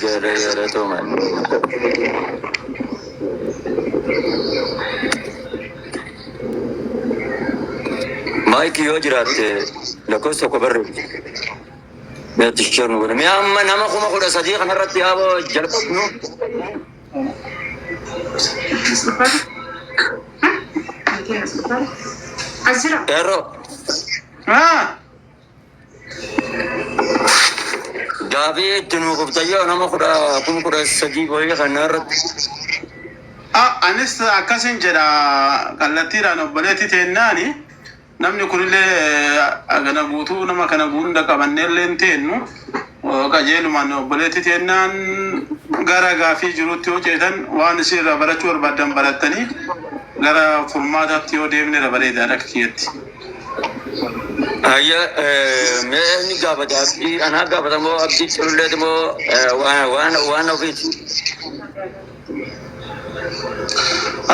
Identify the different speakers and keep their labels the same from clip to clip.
Speaker 1: Galatoomaa. Maayikii yoo jiraatte lakkoofsa tokko barreessi. Meetti share nu godhe. Mee amma nama 13,000 kanarratti yaaboo jalqabnu.
Speaker 2: As jira.
Speaker 1: Qeerroo.
Speaker 3: Ah!
Speaker 1: Gaafii itti nuu kuftayyoo nama 13,000 wayii kana irratti.
Speaker 3: Ah, anis akkasin jedha kallattiidhaan obboleetti teennaani namni kunillee gana guutuu nama kana hunda qabanneellee hin teennu qajeelumaan obboleetti teennaan gara gaafii jirutti yoo ceetan waan isin irraa barachuu barbaaddan barattanii gara furmaataatti yoo deemne bareedaadha akka kiyyatti.
Speaker 1: Ayya, mee eenyu gaafata? Abdii anaa gaafata moo abdii cululleeti moo waan ofiiti?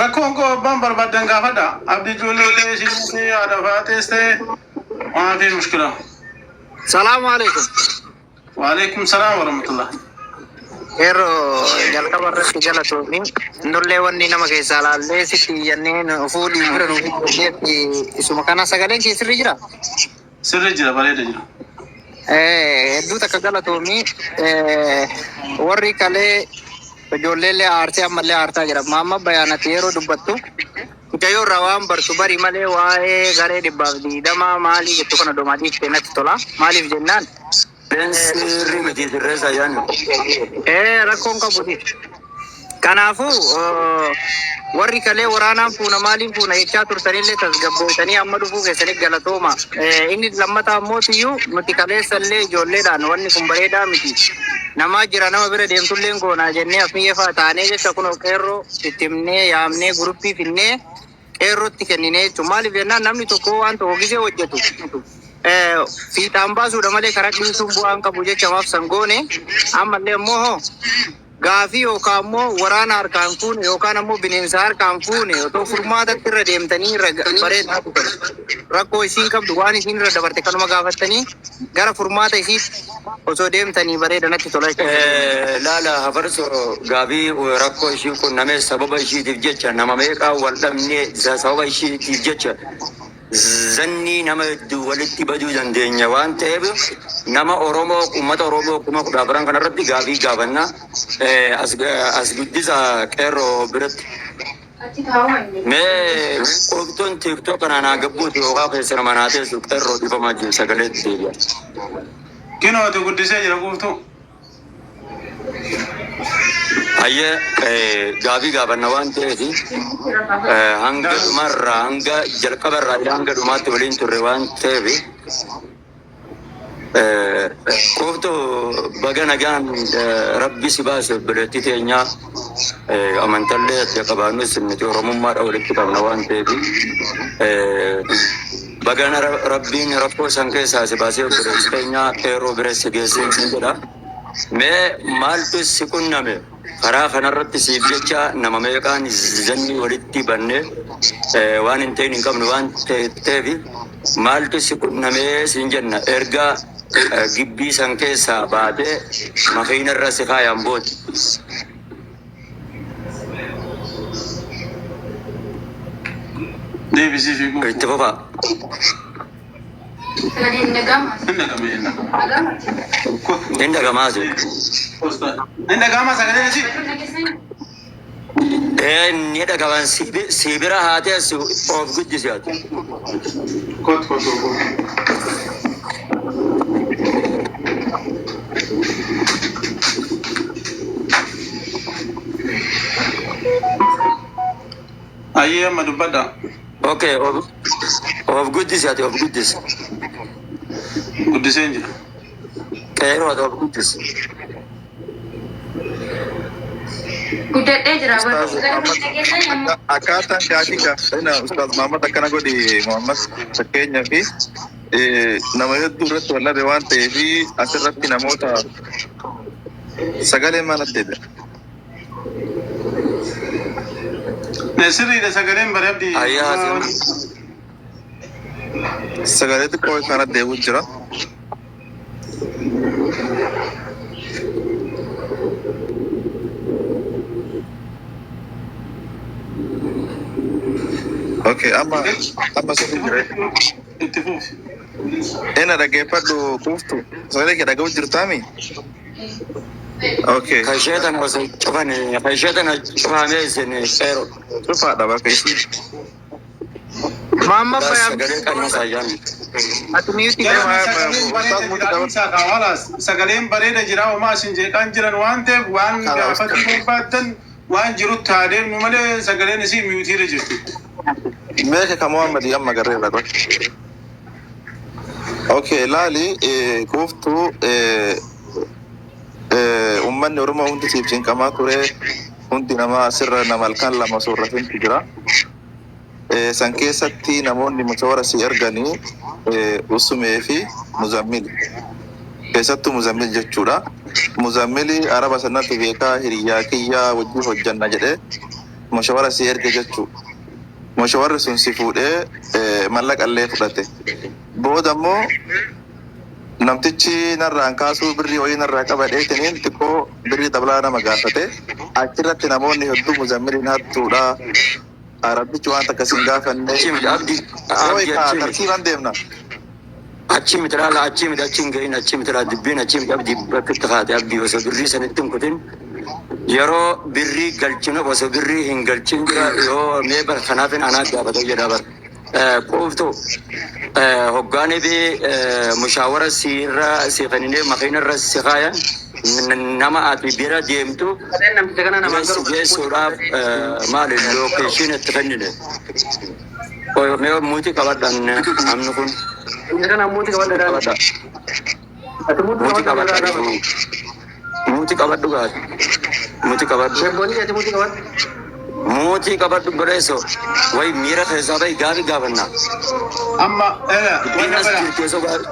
Speaker 3: Rakkoon koo abbaan barbaaddan gaafadha. Abdii ijoollee ta'e isheen ta'e haadha faatees ta'e waan fi mushkila.
Speaker 4: Salaamu alaikum.
Speaker 3: Waalaikum salaam warahmatullah.
Speaker 4: Yeroo jalqaba irratti galatoomi. Nullee wanni nama keessaa laallee sitti iyyannee nu fuudhii bira nu fuudheetti isuma kana sagaleen kee sirrii jira.
Speaker 3: Sirri jira, bareeda jira.
Speaker 4: Hedduu takka galatoomi. Warri kalee ijoolleellee aarsee ammallee aarsaa jira. Maamma bayaanati yeroo dubbattu mucayyoo irraa waan bartu bari malee waa'ee garee 120 maalii jettu kana domaa dhiiftee natti tola. Maaliif jennaan
Speaker 1: Sirrii miti, sirreessa yaani.
Speaker 4: Rakkoon qabu. Kanaafuu warri kalee waraanaan fuuna maaliin fuuna jechaa turtanillee tasgabbootanii amma dhufuu keessanii galatooma. Inni lammataa ammootiyyuu nuti kaleessallee ijoolleedhaan wanni kun bareedaa miti. Namaa jira nama bira deemtullee goonaa jennee afmiyyee fa'aa taanee jecha kun qeerroo itti himnee yaamnee guruppii finnee qeerrootti kenninee jechuudha. Maaliif jennaan namni tokko waan tokko gisee hojjetu fiixaan baasuudha malee karaa dhiisuun bu'aan qabu jecha maaf sangoone ammallee immoo hoo gaafii yookaan immoo waraana harkaan fuune yookaan ammoo bineensa harkaan fuune otoo furmaatatti irra deemtanii irra bareedaa tola. Rakkoo isiin qabdu waan isiin irra dabarte kanuma gaafattanii gara furmaata isiitti osoo deemtanii bareeda natti tola jechuudha.
Speaker 1: Laala hafarso gaafii rakkoo ishii qunnamee sababa ishiitiif jecha nama meeqaa wal dhabnee sababa ishiitiif jecha zannii nama hedduu walitti baduu dandeenya waan ta'eef nama Oromoo uummata Oromoo 14,000 kanarratti gaafii gaafanna. As guddisa qeerroo biratti. Mee qoftuun TikTok kanaan haa gabbuutu yookaan keessa nama naa teessu qeerroo dhifamaa jiru sagaleetti deebi'a.
Speaker 3: Kinooti guddisee jira guutuu.
Speaker 1: Hayyee, gaafii gaafanna waan ta'eef hanga dhumarraa hanga jalqabarraa ila hanga dhumaatti waliin turre waan ta'eef qoftu baga nagaan rabbi si baase obboleettii teenyaa amantallee adda qabaannus nuti oromummaadha walitti qabna waan ta'eef baga rabbiin rakkoo san keessaa si baasee obboleettii teenyaa qeerroo bira si geessee sin jedha. Mee maaltu si qunname? Karaa kanarratti siif jecha nama meeqaan zannii walitti banne waan hin ta'in hin qabnu waan ta'eef maaltu si qunnamee siin jenna erga gibbii san keessaa baatee makiina irra si kaayan booda.
Speaker 3: Deebisii fi guutuu.
Speaker 1: Itti fufaa.
Speaker 2: Sagaleen dhaga'ama.
Speaker 3: Hin dhaga'ame, hin dhaga'ame.
Speaker 1: Hin dhagamaa sun.
Speaker 3: Hin dhaga'ama sagaleen isii.
Speaker 1: Ni dhagaman si bira haa teessu of guddisi ati.
Speaker 3: Kottu, kottu, kottu. Ayyee, amma dubbadha.
Speaker 1: Okay, of guddisi ati, of guddisi.
Speaker 3: Guddiseen jira.
Speaker 1: Qeeroo ati of guddisi.
Speaker 2: Guddadhee jira.
Speaker 5: Ustaaz Muhammad, akkaataan gaafii gaafatan Ustaaz Muhammad akkana godhi. Muhammad, fakkeenyaa fi nama hedduu irratti wal dhabe waan ta'eef asirratti namoota sagalee maal addeebi'a.
Speaker 3: Ne sirriidha sagaleen bare abdii.
Speaker 1: Ayyaa haasa'u.
Speaker 5: Sagalee xiqqoo isaan addeebi'u jira. Okay, amma amma sirri jira.
Speaker 3: Itti fufi.
Speaker 5: Ina dhaggeeffadhu quuftu. Sagalee kee dhaga'u jirtaami? Okay.
Speaker 1: Ka ishee tana osoo cufane, ka ishee tana cufamee isin qeeroo.
Speaker 5: Cufaadha bakka isii.
Speaker 4: Maamma Bayaam.
Speaker 1: Sagalee qannasaa yaani.
Speaker 4: Ati mute
Speaker 3: Jara
Speaker 4: godhi.
Speaker 3: sagaleen bareeda jira dhiisaa kaa walaas sagaleen bareeda jira homaa isin jeeqaan jiran waan ta'eef waan gaafachuu barbaaddan waan jirutti haa deemnu malee sagaleen isii mute irra jirti.
Speaker 5: Meesha ka Muhammad amma garreerra qoy. Okay, laali quuftuu uummanni Oromoo hundi siif cinqamaa ture. Hundi namaa asirra nama halkan lama soorratintu jira. San keessatti namoonni motora si erganii Usumee fi Muzammil. Keessattuu Muzammil jechuudha. Muzammili araba sanatti beekaa hiriyaa kiyyaa wajjin hojjanna jedhee moshawara si erge jechuudha. Moshawarri sun si fuudhee mallaqa illee fudhate. Booda immoo namtichi narraan kaasuu birrii wayii narraa qaba dheetiniin xiqqoo birrii dabalaa nama gaafate. Achirratti namoonni hedduu Muzammiliin hattuudha. Arabbichi waan takka sin gaafanne.
Speaker 1: Achi miti abdi.
Speaker 5: Ooyi
Speaker 1: Abdi
Speaker 5: kaa
Speaker 1: achi miti.
Speaker 5: tartiibaan deemna.
Speaker 1: Achi miti laala achi miti achi hin gahin achi miti laala dubbiin achi miti abdi bakka itti kaate abdi osoo birrii sanitti hin kutin yeroo birrii galchina osoo birrii hin galchin dura yoo mee bar kanaafin anaa gaafata jedha bar. Quuftu hoggaanii fi mushaawara siirra si kenninee makiina irra si kaayan nama ati bira deemtu
Speaker 4: Namticha kana
Speaker 1: bira
Speaker 4: namaan
Speaker 1: si
Speaker 4: garuu
Speaker 1: geessuudhaaf maali location itti kennine. Mee mute qabadhaan namni kun
Speaker 4: Namticha kana mute qabadha daala.
Speaker 1: qabadha.
Speaker 4: Ati mute
Speaker 1: Mute
Speaker 4: qabadha
Speaker 1: qabadha.
Speaker 4: daala.
Speaker 1: Mute qabadhu gaati. Mute qabadhu.
Speaker 4: Shebboni ati mute qabadhu.
Speaker 1: Mute qabadhu bareeso. Way miira keessaa bahi gaafi gaafannaa.
Speaker 3: Amma ela
Speaker 1: Dubbiin
Speaker 3: wanna
Speaker 1: as
Speaker 3: godha
Speaker 1: jirti osoo gaafi.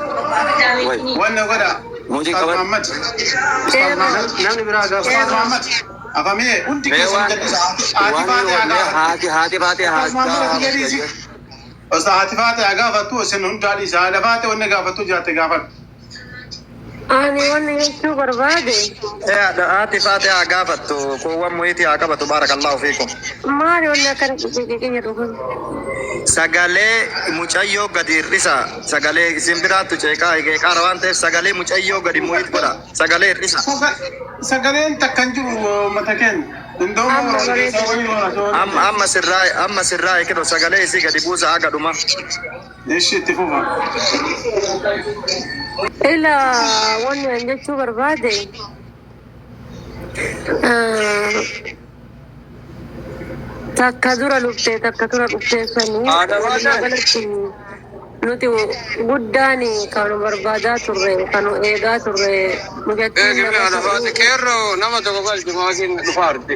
Speaker 1: Way
Speaker 3: wanna godha
Speaker 1: mute
Speaker 3: Ustaz
Speaker 1: qabadhu.
Speaker 3: Muhammad Ustaz Muhammad
Speaker 4: Namni biraa
Speaker 3: Ustaz
Speaker 4: gaafa.
Speaker 3: Muhammad afamee hundi
Speaker 1: Mee
Speaker 3: keessan
Speaker 1: waan
Speaker 3: jal'isa haati
Speaker 1: waan
Speaker 3: faatee haa
Speaker 1: mee
Speaker 3: gaafattu.
Speaker 1: haati haati baatee
Speaker 3: Ustaz Muhammad ati jedhiisi. Ustaz haati faatee haa gaafattu isin hundaa dhiisa haadha faatee wanni gaafattu jiraatte gaafadhu.
Speaker 6: Ani wanni jechuu barbaade
Speaker 7: Haati faatee haa gaafattu kuuwwan mute haa qabatu baarakallahu fiikum.
Speaker 6: Maali wanni akkana qiqiqiqi jedhu kun?
Speaker 7: Sagalee mucayyoo gadi hir'isa. Sagalee isin biraattu ceeqaa qeeqaara waan ta'eef sagalee mucayyoo gadi mute godha. Sagalee hir'isa.
Speaker 3: Sagaleen takka hin jiru uummata keenya. Indooma
Speaker 6: Amma
Speaker 3: Oromoo
Speaker 6: bareeda.
Speaker 3: keessaa wayii waan
Speaker 7: Amma amma sirraa amma sirraa eekidho sagalee isii gadi buusa haga dhuma.
Speaker 3: Ishi itti fufa.
Speaker 6: Ila wanni an jechuu barbaade takka dura luftee takka dura dhufteessanii
Speaker 1: Haadha
Speaker 6: walumaa
Speaker 1: baatee.
Speaker 6: galatti nuti guddaan kan nu barbaadaa turre kan nu eegaa turre mucattiin
Speaker 8: Eegimni
Speaker 6: nama
Speaker 8: haadha baate
Speaker 6: ta'uu
Speaker 8: qeerroo nama tokko galchi maakiin dhufa arti.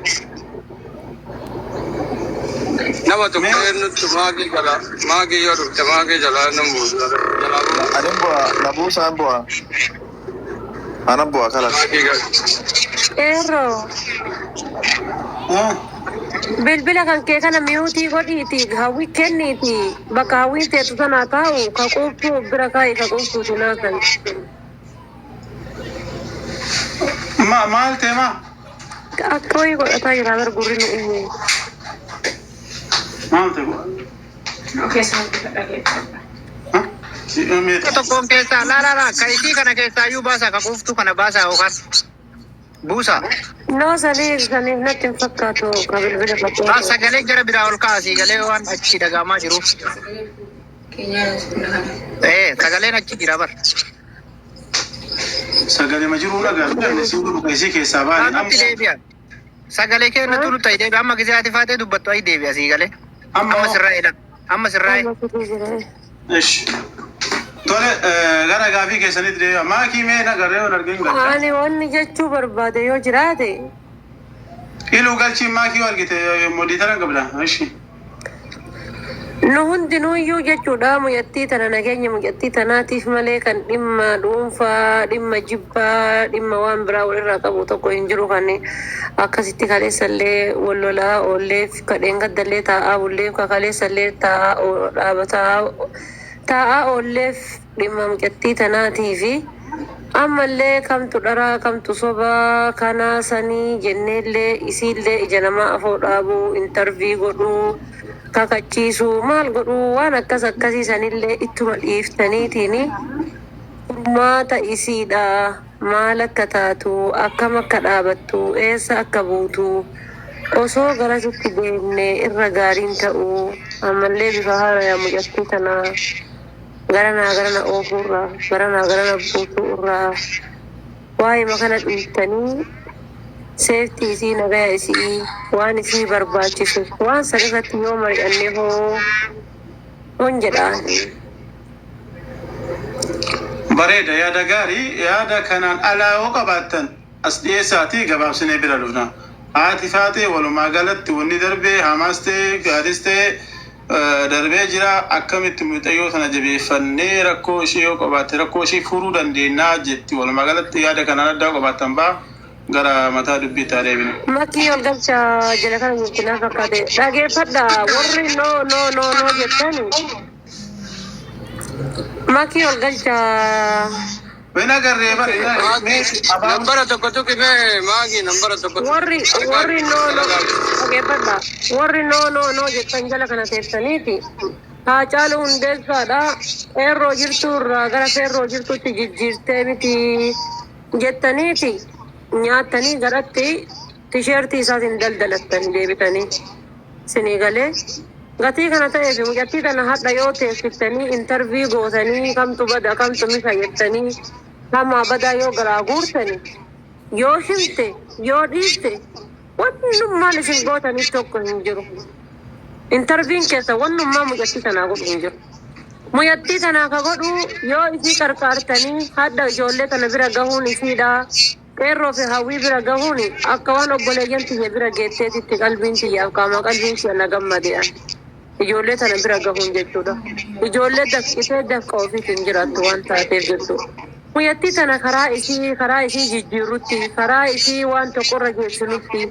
Speaker 8: Nama tokko
Speaker 3: Mee
Speaker 8: eenyutti maakii jala maakii yoo dhufte maakii jala nan buusa jalaa buusa
Speaker 5: Anin bu'a na buusaan bu'a. Anan bu'a kalas.
Speaker 8: maakii galchi.
Speaker 6: Qeerroo bilbila kan kee kana mute godhiiti hawwi kenniiti bakka hawwiin teessu sanaa taa'u ka quuftuu bira kaa'i ka quuftuuti naasan.
Speaker 3: Ma maal ta'e maa?
Speaker 6: Akka wayii godhataa jira bar gurri nu iyye.
Speaker 3: Maal ta'e? Meeta.
Speaker 4: Tokkoon keessaa laa laa laa ka isii kana keessaa iyyuu baasaa ka quuftuu kana baasaa yookaan buusaa.
Speaker 6: No saniif saniif natti hin fakkaatu ka bilbila
Speaker 4: Haa
Speaker 6: fakkaatu.
Speaker 4: sagalee gara biraa ol kaasii galee waan achi dhagahamaa jiruuf. Ee sagaleen achi jira bar.
Speaker 3: Sagalee ma jiruu dhagaa isii dhuga isii keessaa baane
Speaker 4: Nutti
Speaker 3: amma
Speaker 4: deebi'a. Sagalee kennatu nutti ayi deebi'a. Amma gisee ati faatee dubbattu ayi deebi'a sii galee.
Speaker 3: Amma
Speaker 4: Amma sirraa jedhan. Amma sirraa.
Speaker 6: Amma sirrii jira.
Speaker 3: Ishi. Tole gara gaafii keessanitti deebi'a. Maakii mee nagarree waan argin galcha.
Speaker 6: Ani wanni jechuu barbaade yoo jiraate
Speaker 3: Iluu galchiin maakii yoo argite moderator qabda. Ishi.
Speaker 6: Nu hundinuuyyuu jechuudha mucattii tana nageenya mucattii tanaatiif malee kan dhimma dhuunfaa, dhimma jibbaa, dhimma waan biraa walirraa qabu tokko hin jiru kan akkasitti kaleessallee wal lolaa oolleef kadheen gaddallee taa'aa bulleef ka kaleessallee taa'aa dhaabataa taa'aa oolleef dhimma mucattii tanaatiifi ammallee kamtu dharaa kamtu sobaa kanaa sanii jenneellee isiillee ija namaa afoo dhaabuu interview godhuu. Kakachiisuu maal godhuu waan akkas akkasii sanillee ittuma dhiiftaniitiin furmaata isiidha maal akka taatu akkam akka dhaabattu eessa akka buutu osoo garasitti deemne irra gaariin ta'uu ammallee bifa haaraya mucattii tana garanaa garana oofuurraa garanaa garana buusuurraa waa'ima kana dhiiftanii seeftii isii nagaya isii waan isii barbaachisu waan san irratti yoo mari'anne hoo hon jedhaan.
Speaker 3: Bareeda, yaada gaarii. Yaada kanaan alaa yoo qabaattan as dhiyeessaatii gabaabsinee bira dhufna. Haati faatee walumaa galatti wanni darbee hamaas ta'e gaaris ta'e darbee jira, akkamitti muxayyoo sana jabeeffannee rakkoo ishee yoo qabaatte rakkoo ishee furuu dandeenyaa jetti. Walumaa galatti yaada kanaan addaa qabaattan baa gara mataa dubbiitti haa deebinu.
Speaker 6: Makii ol galcha jala kana jirti naa fakkaate. Dhageeffadha warri no no no no jettani. Makii ol galcha.
Speaker 3: Wena agarree bare
Speaker 8: Maagii
Speaker 3: afaan
Speaker 8: nambara tokko tuqi mee maagii nambara tokko tuqi.
Speaker 6: Warri no no dhageeffadha. Warri no no no jettan jala kana teessaniiti. Haacaaluu Hundeessaadha. Qeerroo jirtuu irraa gara feerroo jirtuutti jijjiirtee miti jettaniiti. Nyaattanii garatti tisheertii isaatiin daldalattanii deebitanii. Isinii galee gatii kana ta'eef mucattii tana hadha yoo teessiftanii interview gootanii kamtu bada kamtu misha jettanii hamaa badaa yoo garaa guurtani yoo himte yoo dhiifte wannummaan isin gootaniif tokko hin jiru. Interviewn keessa wannummaa mucattii tanaa godhu hin jiru. Mucattii tanaa ka godhu yoo isii qarqaartanii hadha ijoollee tana bira gahuun isiidha. Qeerroo fi hawwii bira gahuun akka waan obboleeyyan tiyya bira geetteetitti qalbiin tiyyaaf qaamaa qalbiin tiyya na gammade an. Ijoollee tana bira gahuun jechuudha. Ijoollee dafqitee dafqa ofiitiin jiraattu waan taateef jechuudha. Mucattii tana karaa isii karaa isii jijjiirrutti karaa isii waan tokkorra geessinutti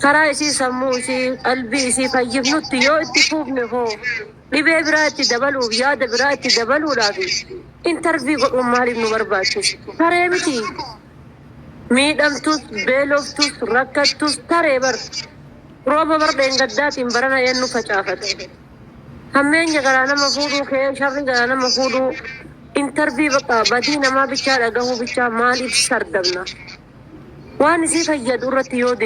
Speaker 6: karaa isii sammuu isii qalbii isii fayyifnutti yoo itti fuufne hoo dhibee biraa itti dabaluuf yaada biraa itti dabaluudhaaf interview godhuun maaliif nu barbaachise? Saree miti. Miidhamtus, beeloftus, rakkattus taree bar. Rooba bar dheengaddaatiin barana eenyu facaafate? Hammeenya garaa nama fuudhuu kee sharri garaa nama fuudhuu interview bakka badii namaa bichaa dhagahuu bichaa maaliif sardamna? Waan isii fayyadu irratti yoo deemne.